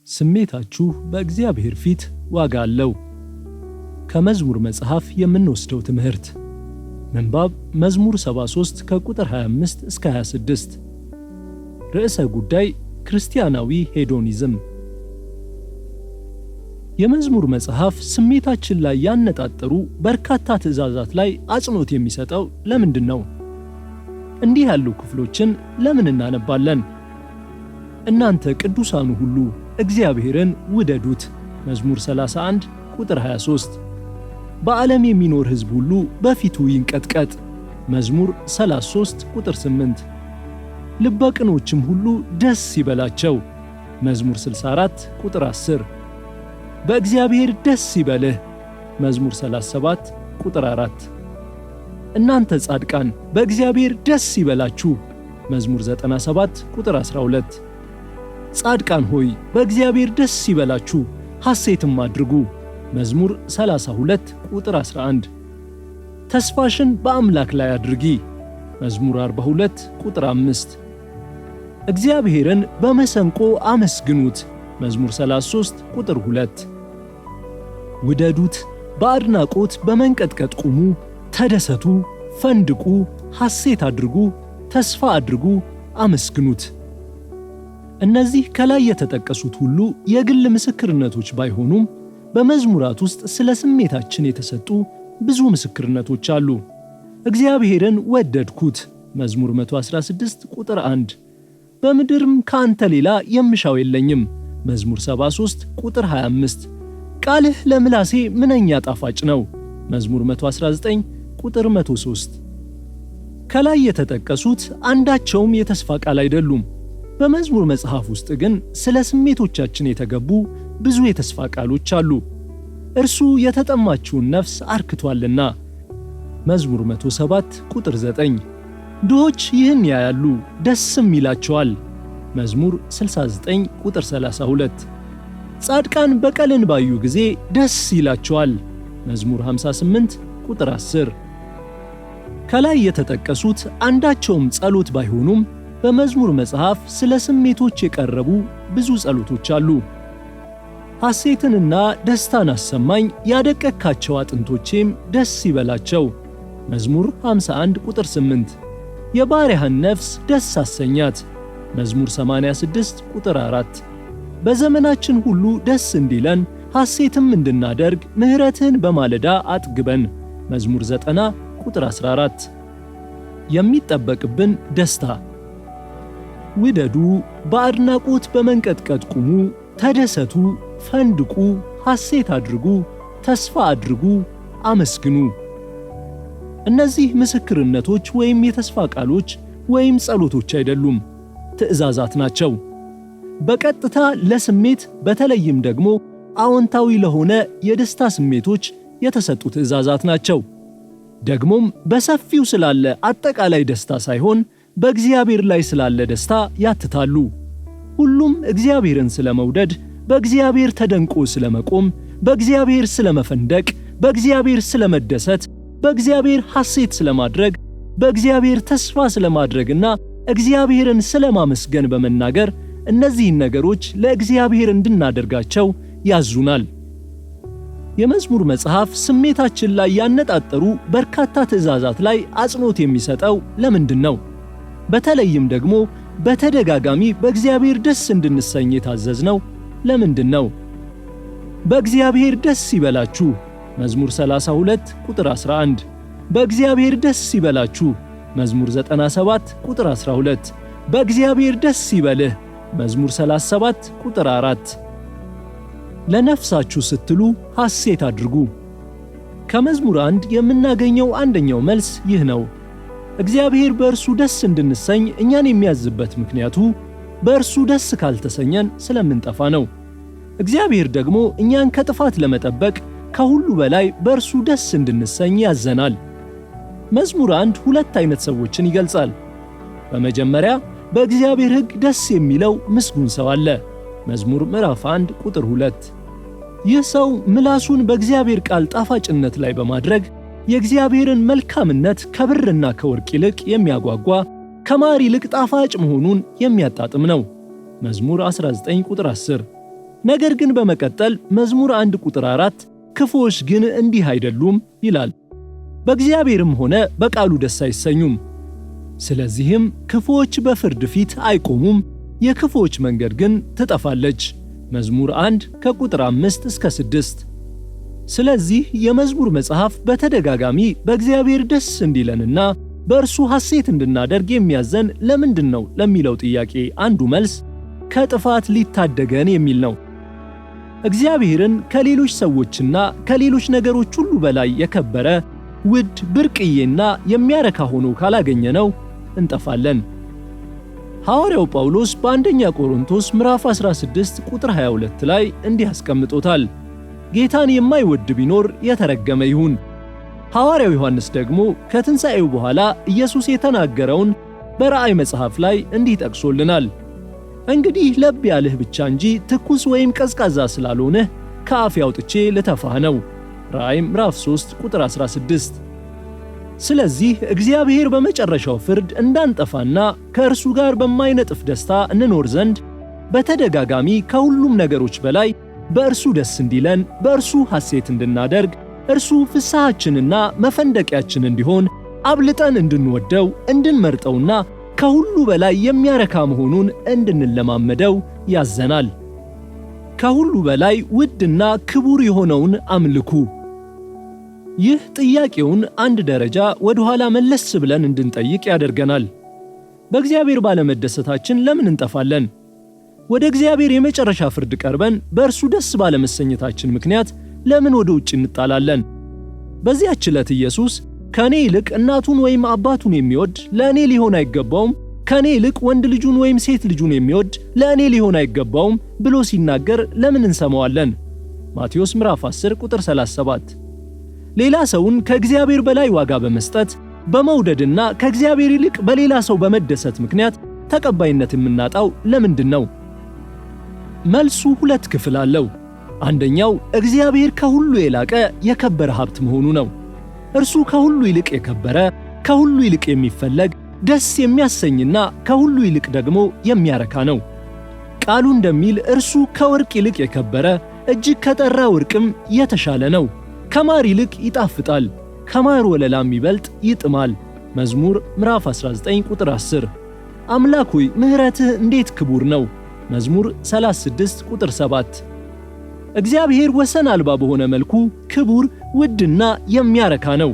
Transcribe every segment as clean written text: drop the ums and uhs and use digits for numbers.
ስሜታችሁ በእግዚአብሔር ፊት ዋጋ አለው። ከመዝሙር መጽሐፍ የምንወስደው ትምህርት ምንባብ መዝሙር 73 ከቁጥር 25 እስከ 26። ርዕሰ ጉዳይ ክርስቲያናዊ ሄዶኒዝም። የመዝሙር መጽሐፍ ስሜታችን ላይ ያነጣጠሩ በርካታ ትዕዛዛት ላይ አጽንዖት የሚሰጠው ለምንድን ነው? እንዲህ ያሉ ክፍሎችን ለምን እናነባለን? እናንተ ቅዱሳኑ ሁሉ እግዚአብሔርን ውደዱት። መዝሙር 31 ቁጥር 23። በዓለም የሚኖር ሕዝብ ሁሉ በፊቱ ይንቀጥቀጥ። መዝሙር 33 ቁጥር 8። ልበ ቅኖችም ሁሉ ደስ ይበላቸው። መዝሙር 64 ቁጥር 10። በእግዚአብሔር ደስ ይበልህ። መዝሙር 37 ቁጥር 4። እናንተ ጻድቃን በእግዚአብሔር ደስ ይበላችሁ። መዝሙር 97 ቁጥር 12። ጻድቃን ሆይ በእግዚአብሔር ደስ ይበላችሁ፣ ሐሴትም አድርጉ። መዝሙር 32 ቁጥር 11። ተስፋሽን በአምላክ ላይ አድርጊ። መዝሙር 42 ቁጥር 5። እግዚአብሔርን በመሰንቆ አመስግኑት። መዝሙር 33 ቁጥር 2። ውደዱት፣ በአድናቆት በመንቀጥቀጥ ቁሙ፣ ተደሰቱ፣ ፈንድቁ፣ ሐሴት አድርጉ፣ ተስፋ አድርጉ፣ አመስግኑት። እነዚህ ከላይ የተጠቀሱት ሁሉ የግል ምስክርነቶች ባይሆኑም በመዝሙራት ውስጥ ስለ ስሜታችን የተሰጡ ብዙ ምስክርነቶች አሉ። እግዚአብሔርን ወደድኩት መዝሙር 116 ቁጥር 1። በምድርም ከአንተ ሌላ የምሻው የለኝም መዝሙር 73 ቁጥር 25። ቃልህ ለምላሴ ምንኛ ጣፋጭ ነው መዝሙር 119 ቁጥር 103። ከላይ የተጠቀሱት አንዳቸውም የተስፋ ቃል አይደሉም። በመዝሙር መጽሐፍ ውስጥ ግን ስለ ስሜቶቻችን የተገቡ ብዙ የተስፋ ቃሎች አሉ። እርሱ የተጠማችውን ነፍስ አርክቷልና መዝሙር 107 ቁጥር 9። ድሆች ይህን ያያሉ ደስም ይላቸዋል መዝሙር 69 ቁጥር 32። ጻድቃን በቀልን ባዩ ጊዜ ደስ ይላቸዋል መዝሙር 58 ቁጥር 10። ከላይ የተጠቀሱት አንዳቸውም ጸሎት ባይሆኑም በመዝሙር መጽሐፍ ስለ ስሜቶች የቀረቡ ብዙ ጸሎቶች አሉ። ሐሴትንና ደስታን አሰማኝ፣ ያደቀካቸው አጥንቶቼም ደስ ይበላቸው። መዝሙር 51 ቁጥር 8። የባሪያህን ነፍስ ደስ አሰኛት። መዝሙር 86 ቁጥር 4። በዘመናችን ሁሉ ደስ እንዲለን ሐሴትም እንድናደርግ ምሕረትህን በማለዳ አጥግበን። መዝሙር 90 ቁጥር 14። የሚጠበቅብን ደስታ። ውደዱ፣ በአድናቆት በመንቀጥቀጥ ቁሙ፣ ተደሰቱ፣ ፈንድቁ፣ ሐሴት አድርጉ፣ ተስፋ አድርጉ፣ አመስግኑ። እነዚህ ምስክርነቶች ወይም የተስፋ ቃሎች ወይም ጸሎቶች አይደሉም፣ ትዕዛዛት ናቸው። በቀጥታ ለስሜት በተለይም ደግሞ አዎንታዊ ለሆነ የደስታ ስሜቶች የተሰጡ ትዕዛዛት ናቸው። ደግሞም በሰፊው ስላለ አጠቃላይ ደስታ ሳይሆን በእግዚአብሔር ላይ ስላለ ደስታ ያትታሉ። ሁሉም እግዚአብሔርን ስለመውደድ፣ በእግዚአብሔር ተደንቆ ስለመቆም፣ በእግዚአብሔር ስለመፈንደቅ፣ በእግዚአብሔር ስለመደሰት፣ በእግዚአብሔር ሐሴት ስለማድረግ፣ በእግዚአብሔር ተስፋ ስለማድረግና እግዚአብሔርን ስለማመስገን በመናገር እነዚህን ነገሮች ለእግዚአብሔር እንድናደርጋቸው ያዙናል። የመዝሙር መጽሐፍ ስሜታችን ላይ ያነጣጠሩ በርካታ ትዕዛዛት ላይ አጽንዖት የሚሰጠው ለምንድን ነው? በተለይም ደግሞ በተደጋጋሚ በእግዚአብሔር ደስ እንድንሰኝ የታዘዝነው ለምንድን ነው? በእግዚአብሔር ደስ ይበላችሁ መዝሙር 32 ቁጥር 11። በእግዚአብሔር ደስ ይበላችሁ መዝሙር 97 ቁጥር 12። በእግዚአብሔር ደስ ይበልህ መዝሙር 37 ቁጥር 4። ለነፍሳችሁ ስትሉ ሐሴት አድርጉ። ከመዝሙር 1 የምናገኘው አንደኛው መልስ ይህ ነው። እግዚአብሔር በእርሱ ደስ እንድንሰኝ እኛን የሚያዝበት ምክንያቱ በእርሱ ደስ ካልተሰኘን ስለምንጠፋ ነው። እግዚአብሔር ደግሞ እኛን ከጥፋት ለመጠበቅ ከሁሉ በላይ በእርሱ ደስ እንድንሰኝ ያዘናል። መዝሙር 1 ሁለት አይነት ሰዎችን ይገልጻል። በመጀመሪያ በእግዚአብሔር ሕግ ደስ የሚለው ምስጉን ሰው አለ። መዝሙር ምዕራፍ 1 ቁጥር 2። ይህ ሰው ምላሱን በእግዚአብሔር ቃል ጣፋጭነት ላይ በማድረግ የእግዚአብሔርን መልካምነት ከብርና ከወርቅ ይልቅ የሚያጓጓ፣ ከማር ይልቅ ጣፋጭ መሆኑን የሚያጣጥም ነው። መዝሙር 19 ቁጥር 10። ነገር ግን በመቀጠል መዝሙር 1 ቁጥር 4 ክፉዎች ግን እንዲህ አይደሉም ይላል። በእግዚአብሔርም ሆነ በቃሉ ደስ አይሰኙም። ስለዚህም ክፉዎች በፍርድ ፊት አይቆሙም፣ የክፉዎች መንገድ ግን ትጠፋለች። መዝሙር 1 ከቁጥር 5 እስከ 6። ስለዚህ የመዝሙር መጽሐፍ በተደጋጋሚ በእግዚአብሔር ደስ እንዲለንና በእርሱ ሐሴት እንድናደርግ የሚያዘን ለምንድን ነው ለሚለው ጥያቄ አንዱ መልስ ከጥፋት ሊታደገን የሚል ነው። እግዚአብሔርን ከሌሎች ሰዎችና ከሌሎች ነገሮች ሁሉ በላይ የከበረ ውድ ብርቅዬና የሚያረካ ሆኖ ካላገኘነው እንጠፋለን። ሐዋርያው ጳውሎስ በአንደኛ ቆሮንቶስ ምዕራፍ 16 ቁጥር 22 ላይ እንዲህ አስቀምጦታል። ጌታን የማይወድ ቢኖር የተረገመ ይሁን። ሐዋርያው ዮሐንስ ደግሞ ከትንሣኤው በኋላ ኢየሱስ የተናገረውን በራእይ መጽሐፍ ላይ እንዲህ ጠቅሶልናል። እንግዲህ ለብ ያልህ ብቻ እንጂ ትኩስ ወይም ቀዝቃዛ ስላልሆንህ ከአፌ አውጥቼ ልተፋህ ነው። ራእይ ምዕራፍ 3 ቁጥር 16። ስለዚህ እግዚአብሔር በመጨረሻው ፍርድ እንዳንጠፋና ከእርሱ ጋር በማይነጥፍ ደስታ እንኖር ዘንድ በተደጋጋሚ ከሁሉም ነገሮች በላይ በእርሱ ደስ እንዲለን፣ በእርሱ ሐሴት እንድናደርግ፣ እርሱ ፍስሐችንና መፈንደቂያችን እንዲሆን አብልጠን እንድንወደው፣ እንድንመርጠውና ከሁሉ በላይ የሚያረካ መሆኑን እንድንለማመደው ያዘናል። ከሁሉ በላይ ውድና ክቡር የሆነውን አምልኩ። ይህ ጥያቄውን አንድ ደረጃ ወደ ኋላ መለስ ብለን እንድንጠይቅ ያደርገናል። በእግዚአብሔር ባለመደሰታችን ለምን እንጠፋለን? ወደ እግዚአብሔር የመጨረሻ ፍርድ ቀርበን በእርሱ ደስ ባለመሰኘታችን ምክንያት ለምን ወደ ውጭ እንጣላለን? በዚያች ዕለት ኢየሱስ ከእኔ ይልቅ እናቱን ወይም አባቱን የሚወድ ለእኔ ሊሆን አይገባውም፣ ከእኔ ይልቅ ወንድ ልጁን ወይም ሴት ልጁን የሚወድ ለእኔ ሊሆን አይገባውም ብሎ ሲናገር ለምን እንሰማዋለን? ማቴዎስ ምዕራፍ 10 ቁጥር 37። ሌላ ሰውን ከእግዚአብሔር በላይ ዋጋ በመስጠት በመውደድና ከእግዚአብሔር ይልቅ በሌላ ሰው በመደሰት ምክንያት ተቀባይነት የምናጣው ለምንድን ነው? መልሱ ሁለት ክፍል አለው። አንደኛው እግዚአብሔር ከሁሉ የላቀ የከበረ ሀብት መሆኑ ነው። እርሱ ከሁሉ ይልቅ የከበረ፣ ከሁሉ ይልቅ የሚፈለግ፣ ደስ የሚያሰኝና ከሁሉ ይልቅ ደግሞ የሚያረካ ነው። ቃሉ እንደሚል እርሱ ከወርቅ ይልቅ የከበረ፣ እጅግ ከጠራ ወርቅም የተሻለ ነው። ከማር ይልቅ ይጣፍጣል፣ ከማር ወለላም ይበልጥ ይጥማል። መዝሙር ምዕራፍ 19 ቁጥር 10። አምላክ ሆይ ምሕረትህ እንዴት ክቡር ነው። መዝሙር 36 ቁጥር 7። እግዚአብሔር ወሰን አልባ በሆነ መልኩ ክቡር፣ ውድና የሚያረካ ነው።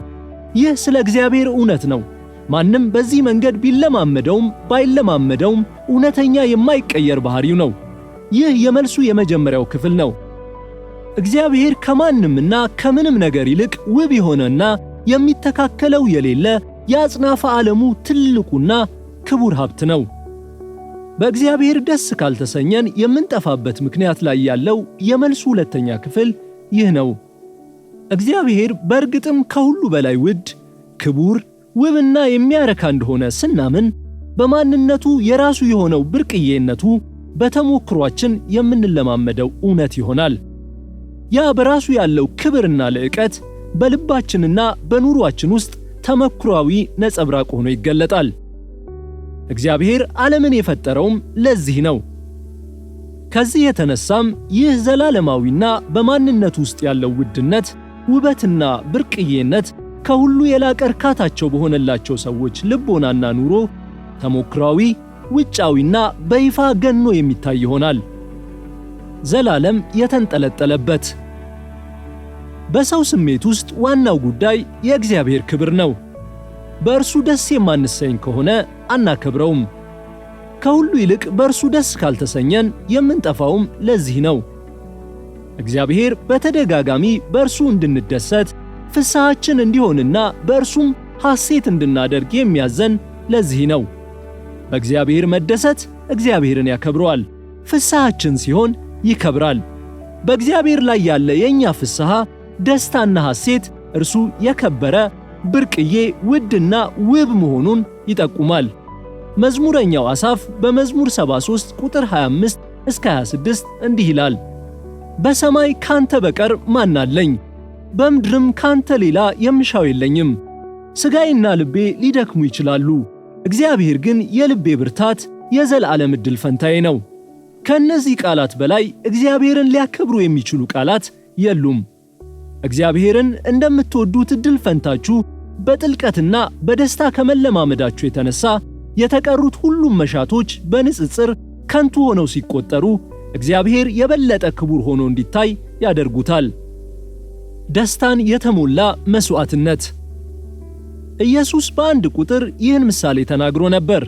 ይህ ስለ እግዚአብሔር እውነት ነው። ማንም በዚህ መንገድ ቢለማመደውም ባይለማመደውም እውነተኛ የማይቀየር ባህሪው ነው። ይህ የመልሱ የመጀመሪያው ክፍል ነው። እግዚአብሔር ከማንምና ከምንም ነገር ይልቅ ውብ የሆነና የሚተካከለው የሌለ የአጽናፈ ዓለሙ ትልቁና ክቡር ሀብት ነው። በእግዚአብሔር ደስ ካልተሰኘን የምንጠፋበት ምክንያት ላይ ያለው የመልሱ ሁለተኛ ክፍል ይህ ነው። እግዚአብሔር በእርግጥም ከሁሉ በላይ ውድ፣ ክቡር፣ ውብና የሚያረካ እንደሆነ ስናምን በማንነቱ የራሱ የሆነው ብርቅዬነቱ በተሞክሯችን የምንለማመደው እውነት ይሆናል። ያ በራሱ ያለው ክብርና ልዕቀት በልባችንና በኑሯችን ውስጥ ተመክሯዊ ነጸብራቅ ሆኖ ይገለጣል። እግዚአብሔር ዓለምን የፈጠረውም ለዚህ ነው። ከዚህ የተነሳም ይህ ዘላለማዊና በማንነቱ ውስጥ ያለው ውድነት፣ ውበትና ብርቅዬነት ከሁሉ የላቀ እርካታቸው በሆነላቸው ሰዎች ልቦናና ኑሮ ተሞክሯዊ፣ ውጫዊና በይፋ ገኖ የሚታይ ይሆናል። ዘላለም የተንጠለጠለበት በሰው ስሜት ውስጥ ዋናው ጉዳይ የእግዚአብሔር ክብር ነው። በእርሱ ደስ የማንሰኝ ከሆነ አናከብረውም። ከሁሉ ይልቅ በእርሱ ደስ ካልተሰኘን የምንጠፋውም ለዚህ ነው። እግዚአብሔር በተደጋጋሚ በእርሱ እንድንደሰት ፍስሐችን እንዲሆንና በእርሱም ሐሴት እንድናደርግ የሚያዘን ለዚህ ነው። በእግዚአብሔር መደሰት እግዚአብሔርን ያከብረዋል። ፍስሐችን ሲሆን ይከብራል። በእግዚአብሔር ላይ ያለ የእኛ ፍስሐ፣ ደስታና ሐሴት እርሱ የከበረ ብርቅዬ፣ ውድና ውብ መሆኑን ይጠቁማል። መዝሙረኛው አሳፍ በመዝሙር 73 ቁጥር 25 እስከ 26 እንዲህ ይላል። በሰማይ ካንተ በቀር ማን አለኝ? በምድርም ካንተ ሌላ የምሻው የለኝም። ሥጋዬና ልቤ ሊደክሙ ይችላሉ፣ እግዚአብሔር ግን የልቤ ብርታት፣ የዘላለም ዕድል ፈንታዬ ነው። ከእነዚህ ቃላት በላይ እግዚአብሔርን ሊያከብሩ የሚችሉ ቃላት የሉም። እግዚአብሔርን እንደምትወዱት ዕድል ፈንታችሁ በጥልቀትና በደስታ ከመለማመዳችሁ የተነሳ የተቀሩት ሁሉም መሻቶች በንጽጽር ከንቱ ሆነው ሲቆጠሩ እግዚአብሔር የበለጠ ክቡር ሆኖ እንዲታይ ያደርጉታል። ደስታን የተሞላ መሥዋዕትነት። ኢየሱስ በአንድ ቁጥር ይህን ምሳሌ ተናግሮ ነበር።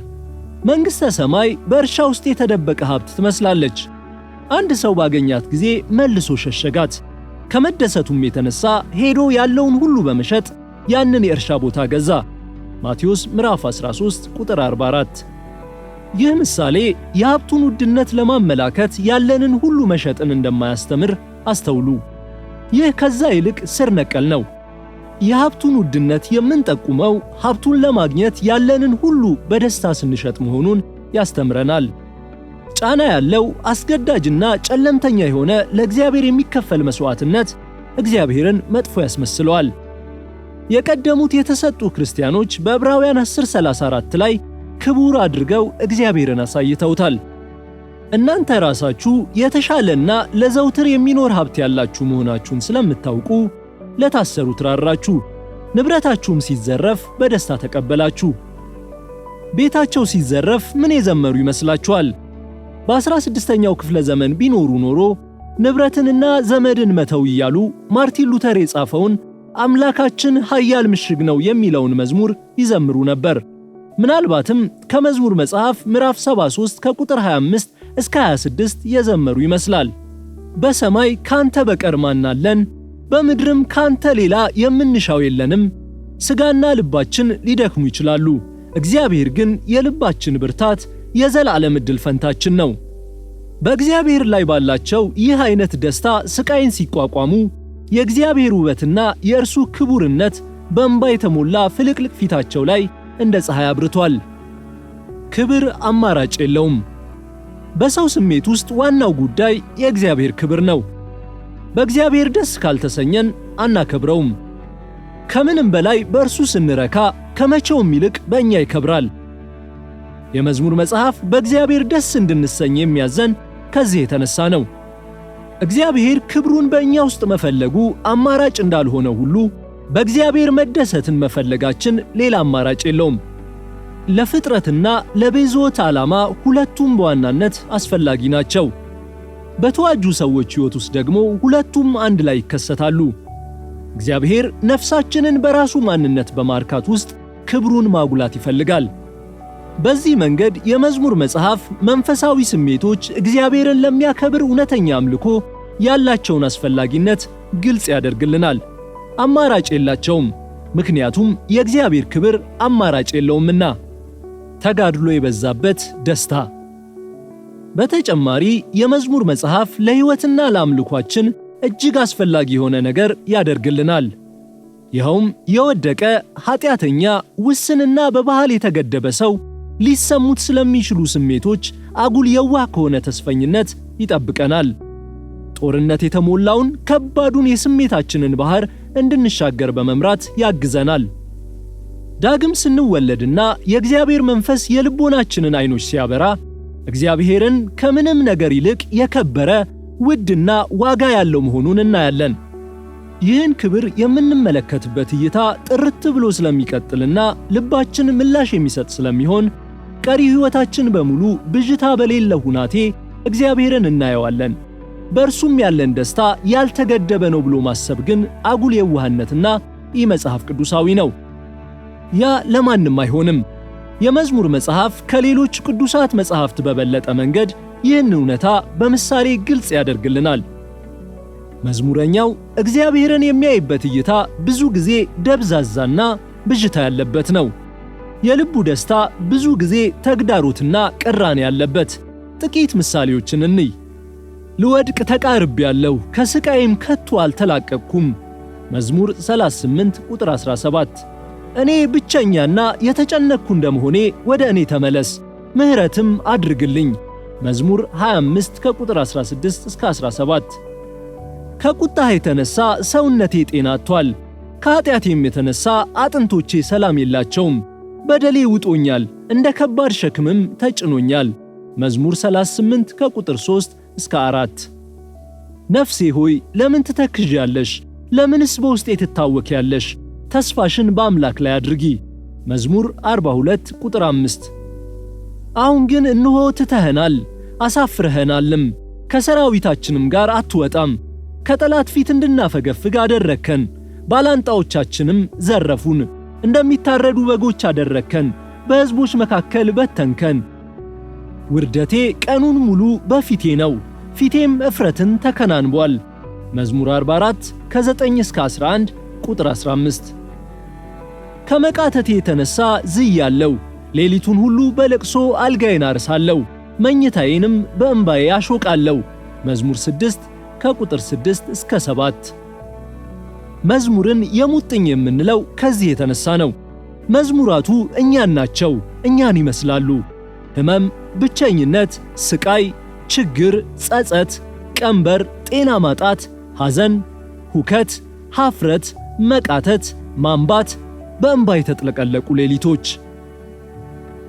መንግሥተ ሰማይ በእርሻ ውስጥ የተደበቀ ሀብት ትመስላለች። አንድ ሰው ባገኛት ጊዜ መልሶ ሸሸጋት። ከመደሰቱም የተነሳ ሄዶ ያለውን ሁሉ በመሸጥ ያንን የእርሻ ቦታ ገዛ። ማቴዎስ ምዕራፍ 13 ቁጥር 44። ይህ ምሳሌ የሀብቱን ውድነት ለማመላከት ያለንን ሁሉ መሸጥን እንደማያስተምር አስተውሉ። ይህ ከዛ ይልቅ ስር ነቀል ነው። የሀብቱን ውድነት የምንጠቁመው ሀብቱን ለማግኘት ያለንን ሁሉ በደስታ ስንሸጥ መሆኑን ያስተምረናል። ጫና ያለው አስገዳጅና ጨለምተኛ የሆነ ለእግዚአብሔር የሚከፈል መሥዋዕትነት እግዚአብሔርን መጥፎ ያስመስለዋል። የቀደሙት የተሰጡ ክርስቲያኖች በዕብራውያን 10:34 ላይ ክቡር አድርገው እግዚአብሔርን አሳይተውታል። እናንተ ራሳችሁ የተሻለና ለዘውትር የሚኖር ሀብት ያላችሁ መሆናችሁን ስለምታውቁ ለታሰሩት ራራችሁ፣ ንብረታችሁም ሲዘረፍ በደስታ ተቀበላችሁ። ቤታቸው ሲዘረፍ ምን የዘመሩ ይመስላችኋል? በ16ኛው ክፍለ ዘመን ቢኖሩ ኖሮ ንብረትንና ዘመድን መተው እያሉ ማርቲን ሉተር የጻፈውን አምላካችን ኃያል ምሽግ ነው የሚለውን መዝሙር ይዘምሩ ነበር። ምናልባትም ከመዝሙር መጽሐፍ ምዕራፍ 73 ከቁጥር 25 እስከ 26 የዘመሩ ይመስላል። በሰማይ ካንተ በቀር ማን አለን? በምድርም ካንተ ሌላ የምንሻው የለንም። ሥጋና ልባችን ሊደክሙ ይችላሉ፣ እግዚአብሔር ግን የልባችን ብርታት፣ የዘላለም ዕድል ፈንታችን ነው። በእግዚአብሔር ላይ ባላቸው ይህ አይነት ደስታ ስቃይን ሲቋቋሙ የእግዚአብሔር ውበትና የእርሱ ክቡርነት በእንባ የተሞላ ፍልቅልቅ ፊታቸው ላይ እንደ ፀሐይ አብርቷል። ክብር አማራጭ የለውም። በሰው ስሜት ውስጥ ዋናው ጉዳይ የእግዚአብሔር ክብር ነው። በእግዚአብሔር ደስ ካልተሰኘን አናከብረውም። ከምንም በላይ በእርሱ ስንረካ ከመቼውም ይልቅ በእኛ ይከብራል። የመዝሙር መጽሐፍ በእግዚአብሔር ደስ እንድንሰኝ የሚያዘን ከዚህ የተነሳ ነው። እግዚአብሔር ክብሩን በእኛ ውስጥ መፈለጉ አማራጭ እንዳልሆነ ሁሉ በእግዚአብሔር መደሰትን መፈለጋችን ሌላ አማራጭ የለውም። ለፍጥረትና ለቤዝዎት ዓላማ ሁለቱም በዋናነት አስፈላጊ ናቸው። በተዋጁ ሰዎች ሕይወት ውስጥ ደግሞ ሁለቱም አንድ ላይ ይከሰታሉ። እግዚአብሔር ነፍሳችንን በራሱ ማንነት በማርካት ውስጥ ክብሩን ማጉላት ይፈልጋል። በዚህ መንገድ የመዝሙር መጽሐፍ መንፈሳዊ ስሜቶች እግዚአብሔርን ለሚያከብር እውነተኛ አምልኮ ያላቸውን አስፈላጊነት ግልጽ ያደርግልናል። አማራጭ የላቸውም፣ ምክንያቱም የእግዚአብሔር ክብር አማራጭ የለውምና። ተጋድሎ የበዛበት ደስታ። በተጨማሪ የመዝሙር መጽሐፍ ለሕይወትና ለአምልኳችን እጅግ አስፈላጊ የሆነ ነገር ያደርግልናል። ይኸውም የወደቀ ኃጢአተኛ፣ ውስንና በባህል የተገደበ ሰው ሊሰሙት ስለሚችሉ ስሜቶች አጉል የዋህ ከሆነ ተስፈኝነት ይጠብቀናል። ጦርነት የተሞላውን ከባዱን የስሜታችንን ባህር እንድንሻገር በመምራት ያግዘናል። ዳግም ስንወለድና የእግዚአብሔር መንፈስ የልቦናችንን አይኖች ሲያበራ እግዚአብሔርን ከምንም ነገር ይልቅ የከበረ ውድና ዋጋ ያለው መሆኑን እናያለን። ይህን ክብር የምንመለከትበት እይታ ጥርት ብሎ ስለሚቀጥልና ልባችን ምላሽ የሚሰጥ ስለሚሆን ቀሪ ሕይወታችን በሙሉ ብዥታ በሌለው ሁናቴ እግዚአብሔርን እናየዋለን። በእርሱም ያለን ደስታ ያልተገደበ ነው ብሎ ማሰብ ግን አጉል የዋህነትና ኢመጽሐፍ ቅዱሳዊ ነው። ያ ለማንም አይሆንም። የመዝሙር መጽሐፍ ከሌሎች ቅዱሳት መጽሐፍት በበለጠ መንገድ ይህን እውነታ በምሳሌ ግልጽ ያደርግልናል። መዝሙረኛው እግዚአብሔርን የሚያይበት እይታ ብዙ ጊዜ ደብዛዛና ብዥታ ያለበት ነው። የልቡ ደስታ ብዙ ጊዜ ተግዳሮትና ቅራኔ ያለበት። ጥቂት ምሳሌዎችን እንይ። ልወድቅ ተቃርቤያለሁ፣ ከስቃይም ከቶ አልተላቀቅኩም። መዝሙር 38 ቁጥር 17። እኔ ብቸኛና የተጨነቅኩ እንደመሆኔ ወደ እኔ ተመለስ፣ ምሕረትም አድርግልኝ። መዝሙር 25 ከቁጥር 16 እስከ 17። ከቁጣህ የተነሳ ሰውነቴ ጤና አጥቷል፣ ከኃጢአቴም የተነሳ አጥንቶቼ ሰላም የላቸውም። በደሌ ውጦኛል፣ እንደ ከባድ ሸክምም ተጭኖኛል። መዝሙር 38 ከቁጥር 3 እስከ 4። ነፍሴ ሆይ ለምን ትተክዣለሽ? ለምንስ በውስጤ ትታወኪያለሽ? ተስፋሽን በአምላክ ላይ አድርጊ። መዝሙር 42 ቁጥር 5። አሁን ግን እነሆ ትተኸናል፣ አሳፍረኸናልም፣ ከሰራዊታችንም ጋር አትወጣም። ከጠላት ፊት እንድናፈገፍግ አደረግከን፣ ባላንጣዎቻችንም ዘረፉን። እንደሚታረዱ በጎች አደረግከን፣ በሕዝቦች መካከል በተንከን። ውርደቴ ቀኑን ሙሉ በፊቴ ነው፣ ፊቴም እፍረትን ተከናንቧል። መዝሙር 44 ከ9 እስከ 11 ቁጥር 15። ከመቃተቴ የተነሣ ዝያለሁ፣ ሌሊቱን ሁሉ በለቅሶ አልጋዬን አርሳለሁ፣ መኝታዬንም በእንባዬ አሾቃለሁ። መዝሙር 6 ከቁጥር 6 እስከ 7። መዝሙርን የሙጥኝ የምንለው ከዚህ የተነሳ ነው። መዝሙራቱ እኛን ናቸው፣ እኛን ይመስላሉ። ሕመም፣ ብቸኝነት፣ ስቃይ፣ ችግር፣ ጸጸት፣ ቀንበር፣ ጤና ማጣት፣ ሐዘን፣ ሁከት፣ ሐፍረት፣ መቃተት፣ ማንባት፣ በእንባ የተጥለቀለቁ ሌሊቶች።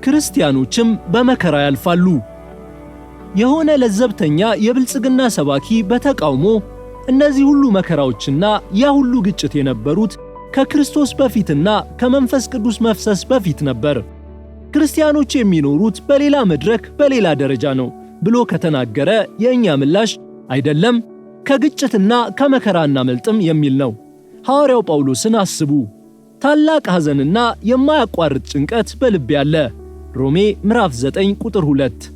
ክርስቲያኖችም በመከራ ያልፋሉ። የሆነ ለዘብተኛ የብልጽግና ሰባኪ በተቃውሞ እነዚህ ሁሉ መከራዎችና ያ ሁሉ ግጭት የነበሩት ከክርስቶስ በፊትና ከመንፈስ ቅዱስ መፍሰስ በፊት ነበር፣ ክርስቲያኖች የሚኖሩት በሌላ መድረክ በሌላ ደረጃ ነው ብሎ ከተናገረ የእኛ ምላሽ አይደለም፣ ከግጭትና ከመከራ እናመልጥም የሚል ነው። ሐዋርያው ጳውሎስን አስቡ። ታላቅ ሐዘንና የማያቋርጥ ጭንቀት በልቤ አለ። ሮሜ ምዕራፍ 9 ቁጥር 2።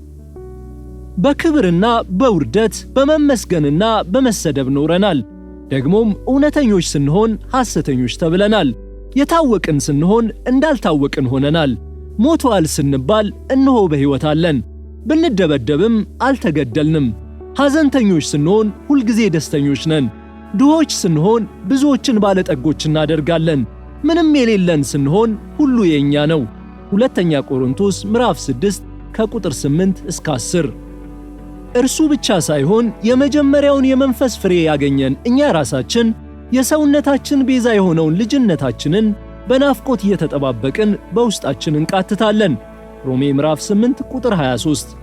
በክብርና በውርደት በመመስገንና በመሰደብ ኖረናል። ደግሞም እውነተኞች ስንሆን ሐሰተኞች ተብለናል። የታወቅን ስንሆን እንዳልታወቅን ሆነናል። ሞተዋል ስንባል እነሆ በሕይወት አለን። ብንደበደብም አልተገደልንም። ሐዘንተኞች ስንሆን ሁልጊዜ ደስተኞች ነን። ድሆች ስንሆን ብዙዎችን ባለጠጎች እናደርጋለን። ምንም የሌለን ስንሆን ሁሉ የኛ ነው። ሁለተኛ ቆሮንቶስ ምዕራፍ 6 ከቁጥር 8 እስከ 10። እርሱ ብቻ ሳይሆን የመጀመሪያውን የመንፈስ ፍሬ ያገኘን እኛ ራሳችን የሰውነታችን ቤዛ የሆነውን ልጅነታችንን በናፍቆት እየተጠባበቅን በውስጣችን እንቃትታለን። ሮሜ ምዕራፍ 8 ቁጥር 23።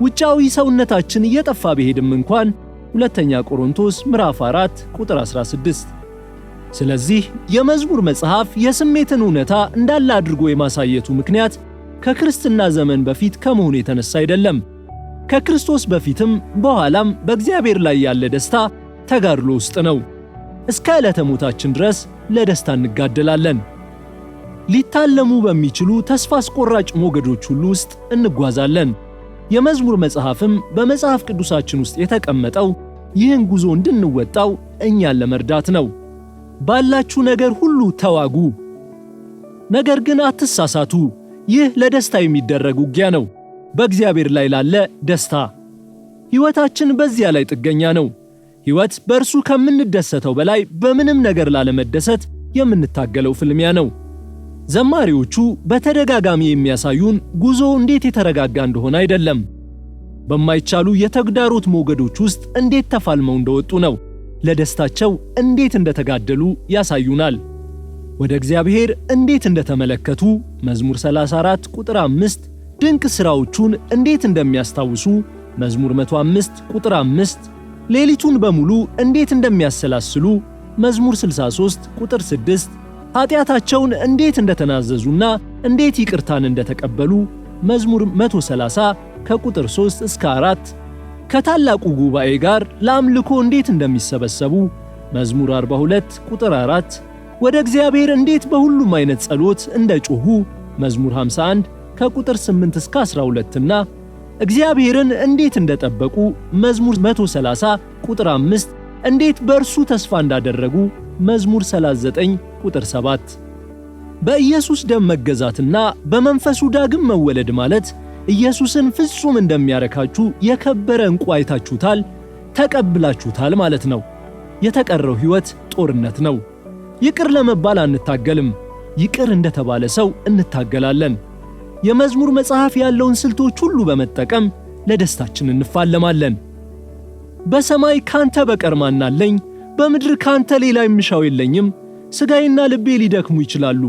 ውጫዊ ሰውነታችን እየጠፋ ቢሄድም እንኳን ሁለተኛ ቆሮንቶስ ምዕራፍ 4 ቁጥር 16። ስለዚህ የመዝሙር መጽሐፍ የስሜትን እውነታ እንዳለ አድርጎ የማሳየቱ ምክንያት ከክርስትና ዘመን በፊት ከመሆኑ የተነሳ አይደለም። ከክርስቶስ በፊትም በኋላም በእግዚአብሔር ላይ ያለ ደስታ ተጋድሎ ውስጥ ነው። እስከ ዕለተ ሞታችን ድረስ ለደስታ እንጋደላለን። ሊታለሙ በሚችሉ ተስፋ አስቆራጭ ሞገዶች ሁሉ ውስጥ እንጓዛለን። የመዝሙር መጽሐፍም በመጽሐፍ ቅዱሳችን ውስጥ የተቀመጠው ይህን ጉዞ እንድንወጣው እኛን ለመርዳት ነው። ባላችሁ ነገር ሁሉ ተዋጉ፣ ነገር ግን አትሳሳቱ። ይህ ለደስታ የሚደረግ ውጊያ ነው፣ በእግዚአብሔር ላይ ላለ ደስታ። ሕይወታችን በዚያ ላይ ጥገኛ ነው። ሕይወት በእርሱ ከምንደሰተው በላይ በምንም ነገር ላለመደሰት የምንታገለው ፍልሚያ ነው። ዘማሪዎቹ በተደጋጋሚ የሚያሳዩን ጉዞ እንዴት የተረጋጋ እንደሆነ አይደለም፣ በማይቻሉ የተግዳሮት ሞገዶች ውስጥ እንዴት ተፋልመው እንደወጡ ነው። ለደስታቸው እንዴት እንደተጋደሉ ያሳዩናል። ወደ እግዚአብሔር እንዴት እንደተመለከቱ መዝሙር 34 ቁጥር 5፣ ድንቅ ሥራዎቹን እንዴት እንደሚያስታውሱ መዝሙር 105 ቁጥር 5፣ ሌሊቱን በሙሉ እንዴት እንደሚያሰላስሉ መዝሙር 63 ቁጥር 6፣ ኃጢአታቸውን እንዴት እንደተናዘዙና እንዴት ይቅርታን እንደተቀበሉ መዝሙር 130 ከቁጥር 3 እስከ 4፣ ከታላቁ ጉባኤ ጋር ለአምልኮ እንዴት እንደሚሰበሰቡ መዝሙር 42 ቁጥር 4፣ ወደ እግዚአብሔር እንዴት በሁሉም አይነት ጸሎት እንደጮሁ መዝሙር 51 ከቁጥር 8 እስከ 12 እና እግዚአብሔርን እንዴት እንደጠበቁ መዝሙር 130 ቁጥር 5፣ እንዴት በእርሱ ተስፋ እንዳደረጉ መዝሙር 39 ቁጥር 7። በኢየሱስ ደም መገዛትና በመንፈሱ ዳግም መወለድ ማለት ኢየሱስን ፍጹም እንደሚያረካችሁ የከበረ ዕንቁ አይታችሁታል፣ ተቀብላችሁታል ማለት ነው። የተቀረው ሕይወት ጦርነት ነው። ይቅር ለመባል አንታገልም፣ ይቅር እንደተባለ ሰው እንታገላለን። የመዝሙር መጽሐፍ ያለውን ስልቶች ሁሉ በመጠቀም ለደስታችን እንፋለማለን። በሰማይ ካንተ በቀር ማን አለኝ? በምድር ካንተ ሌላ የምሻው የለኝም። ሥጋዬና ልቤ ሊደክሙ ይችላሉ፣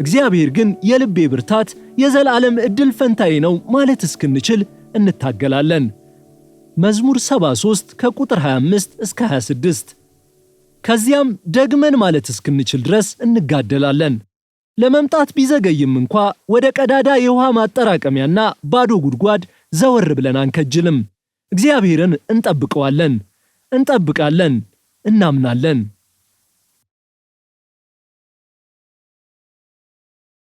እግዚአብሔር ግን የልቤ ብርታት የዘላለም ዕድል ፈንታዬ ነው ማለት እስክንችል እንታገላለን። መዝሙር 73 ከቁጥር 25 እስከ 26። ከዚያም ደግመን ማለት እስክንችል ድረስ እንጋደላለን። ለመምጣት ቢዘገይም እንኳ ወደ ቀዳዳ የውሃ ማጠራቀሚያና ባዶ ጉድጓድ ዘወር ብለን አንከጅልም። እግዚአብሔርን እንጠብቀዋለን፣ እንጠብቃለን፣ እናምናለን።